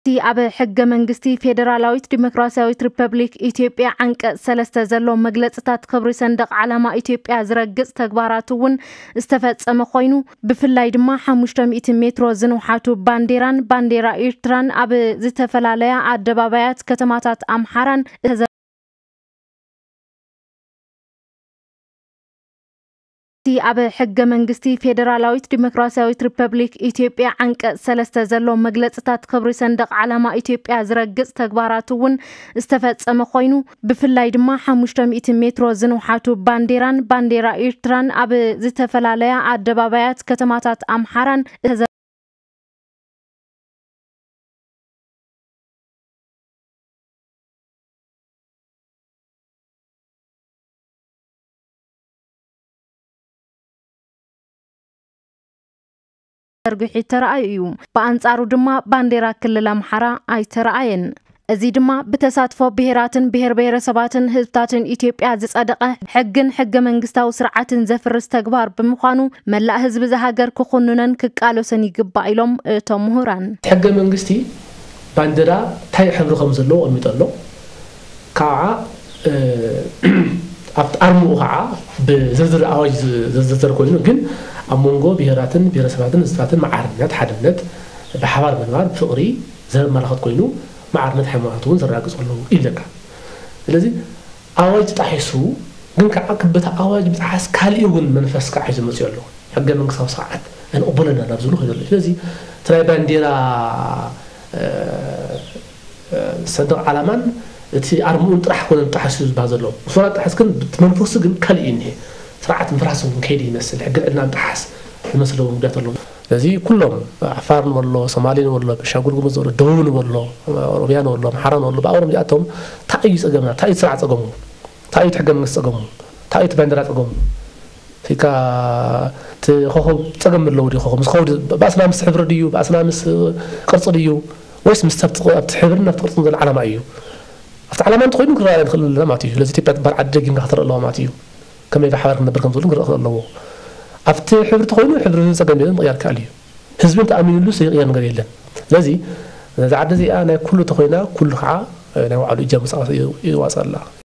እቲ ኣብ ሕገ መንግስቲ ፌደራላዊት ዲሞክራሲያዊት ሪፐብሊክ ኢትዮጵያ ዓንቀጽ ሰለስተ ዘሎ መግለጽታት ክብሪ ሰንደቕ ዓላማ ኢትዮጵያ ዝረግጽ ተግባራት እውን ዝተፈጸመ ኮይኑ፣ ብፍላይ ድማ ሓሙሽተ ሚእቲ ሜትሮ ዝንውሓቱ ባንዴራን ባንዴራ ኤርትራን ኣብ ዝተፈላለያ ኣደባባያት ከተማታት ኣምሓራን እቲ ኣብ ሕገ መንግስቲ ፌደራላዊት ዲሞክራሲያዊት ሪፐብሊክ ኢትዮጵያ ዓንቀጽ ሰለስተ ዘሎ መግለጽታት ክብሪ ሰንደቕ ዓላማ ኢትዮጵያ ዝረግጽ ተግባራት እውን ዝተፈጸመ ኮይኑ፣ ብፍላይ ድማ ሓሙሽተ ሚእቲ ሜትሮ ዝንውሓቱ ባንዴራን ባንዴራ ኤርትራን ኣብ ዝተፈላለያ ኣደባባያት ከተማታት ኣምሓራን ተዘርጊሑ ተራእዩ እዩ። ብኣንጻሩ ድማ ባንዴራ ክልል ኣምሓራ ኣይተራእየን። እዚ ድማ ብተሳትፎ ብሄራትን ብሄር ብሄረሰባትን ህዝብታትን ኢትዮጵያ ዝጸደቐ ሕግን ሕገ መንግስታዊ ስርዓትን ዘፍርስ ተግባር ብምዃኑ መላእ ህዝቢ እዛ ሃገር ክኹንነን ክቃለሰን ይግባእ ኢሎም እቶም ምሁራን። ሕገ መንግስቲ ባንዴራ እንታይ ሕብሪ ከም ዘለዎ ኣቐሚጡ ኣሎ። ከዓ ኣብቲ ኣርምኡ ከዓ ብዝርዝር ኣዋጅ ዝዝርዘር ኮይኑ ግን ኣብ መንጎ ብሄራትን ብሄረሰባትን ህዝብታትን መዓርነት ሓድነት ብሓባር ምንባር ፍቕሪ ዘመላኸት ኮይኑ መዓርነት ሃይማኖት እውን ዘረጋግፅ ኣለዉ ይብለካ። ስለዚ ኣዋጅ ጣሒሱ ግን ከዓ ክበታ ኣዋጅ ብጣሓስ ካሊእ እውን መንፈስ ከዓ ሒዙ መፅኡ ኣሎ። ሕገ መንግስታዊ ስርዓት ኣይንቕበለና ናብ ዝብሉ ከይደሎ ስለዚ ትራይ ባንዴራ ሰንደቕ ዓላማን እቲ ኣርምኡን ጥራሕ ኮነ ጣሓስ እዩ ዝበሃል ዘሎ። ምስላ ጣሓስ ግን እቲ መንፈሱ ግን ካልእ እዩ እኒሄ። ስርዓት ምፍራስ እውን ከይዲ ይመስል ሕግን ዕድናን ጣሓስ ዝመስለዎም ጉዳት ኣለዉ። ስለዚ ኩሎም ዓፋር ንበሎ፣ ሶማሌ ንበሎ፣ ቤንሻንጉል ጉሙዝ ንበሎ፣ ደቡብ ንበሎ፣ ኦሮሚያ ንበሎ፣ ኣምሓራ ንበሎ፣ ብኣወሮም እዚኣቶም እንታይ እዩ ፀገምና? እንታይ እዩ ስርዓት ፀገሙ? እንታይ እዩ እቲ ሕገ መንግስቲ ፀገሙ? እንታይ እዩ እቲ ባንዴራ ፀገሙ? ፊካ እቲ ኮኸብ ፀገም ኣለዎ ድዩ? ኮኸብ ምስ ኮኸብ ባእስና ምስ ሕብሪ ድዩ? ባእስና ምስ ቅርፂ ድዩ? ወይስ ምስ ኣብቲ ኣብቲ ሕብርን ኣብቲ ቅርፅን ዘሎ ዓላማ እዩ? ኣብቲ ዓላማ እንተኮይኑ ክረኣየና ንኽእል ኣለና ማለት እዩ። ስለዚ ኢትዮጵያ ትበሃል ዓዲ ደጊምና ክትረእ ኣለዋ ማለት እዩ። ከመይ ብሓባር ክንነብር ከም ዝኽእሉ ክረእ ክእል ኣለዎ። ኣብቲ ሕብሪ ተኮይኑ ሕብሪ ፀገም የለን ምቕያር ይከኣል እዩ። ህዝቢ እንተኣሚኑሉ ዘይቕየር ነገር የለን። ስለዚ ነዚ ዓዲ እዚኣ ናይ ኩሉ ተኮይና ኩሉ ከዓ ናይ ባዕሉ እጃም ምፃወት ይዋፅእ ኣላ።